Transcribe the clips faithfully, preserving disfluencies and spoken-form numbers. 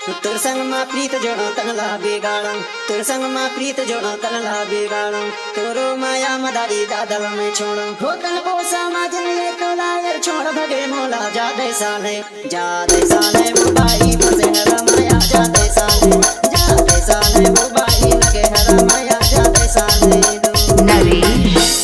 तोर संग मा प्रीत जोड़ो तन ला बिगाड़ो, तोर संग मा प्रीत जोड़ो तन ला बिगाड़ो, तोरो माया मदारी दादल मैं छोड़ो। हो तन पोसा मा जन ये तोला यार छोड़ भगे मोला जा दे साले, जा दे साले वो बाई बसे हरा माया जा दे साले, जा दे साले वो बाई लगे हरा माया जा दे साले। नरेश।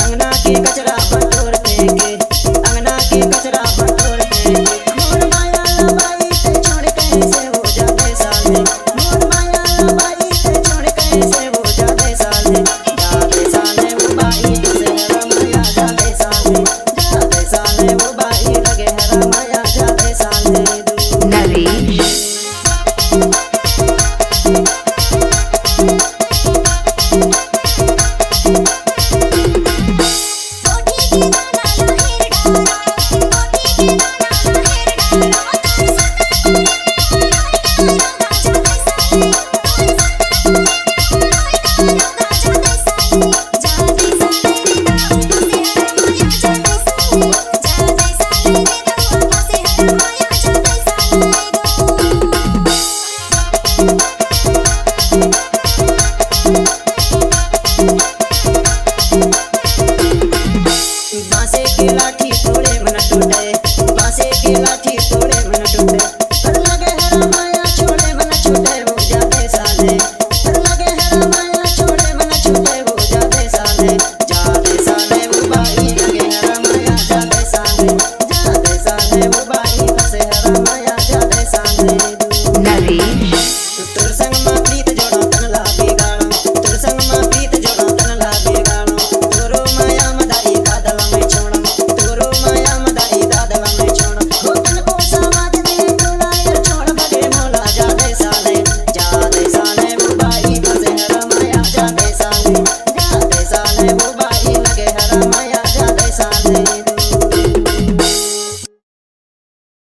अंगना के कचरा बटोर फेंके, अंगना के कचरा बटोर फेंके। मोर माया ला बाई ते छोड़ कैसे हो जाबे साले, मोर माया ला बाई ते छोड़ कैसे हो जाबे साले, जाबे साले वो बाई तो से हरा माया जाबे साले, जाबे साले वो बाई लगे हरा माया जाबे साले। नरेश। बांसे के लाठी तोड़े मन टूटे, बांसे के लाठी